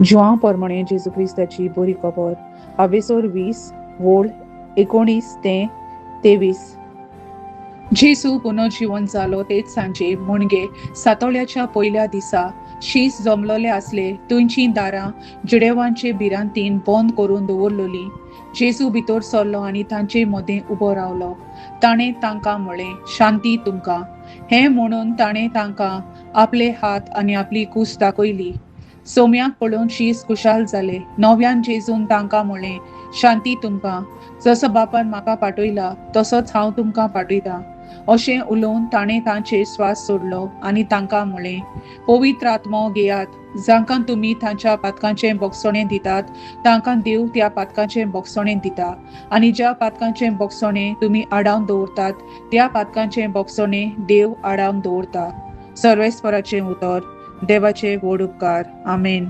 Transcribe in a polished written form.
जुआंव परमणे जेजू क्रिस्ताची बरी खबर आवेसोर 20 वोळ 19 ते 23. जेजू पुनर्जीवन जालो तेच सांजे म्हणजे सातोळ्याच्या पयल्या दिसा शीस जमलोले आसले थंयचीं दारां जिडेवांचे भिरांतीन बंद करून दवरलोली. जेजू भितर सरलो आनी तांचे मदें उबो रावलो. ताणें तांकां म्हळें, शांती तुमकां. हें म्हणून ताणें तांकां आपले हात आनी आपली कूस दाखयली. सोम्याक पळोवन शीस खुशाल जाले. नव्यान जेजून तांकां म्हळें, शांती तुमकां. जसो बापान म्हाका पाठयला तसोच हांव तुमकां पाठयतां. अशें उलोवन ताणें तांचेर स्वास सोडलो आनी तांकां म्हळें, पवित्र आत्मो घेयात. जांकां तुमी तांच्या पातकांचें बोगसणें दितात तांकां देव त्या पातकांचें बोगसणें दिता, आनी ज्या पातकांचें बोगसणें तुमी आडावन दवरतात त्या पातकांचें बोगसणें देव आडावन दवरता. सर्वेस्पराचें उतर. देवाचे व्हड उपकार. आमेन.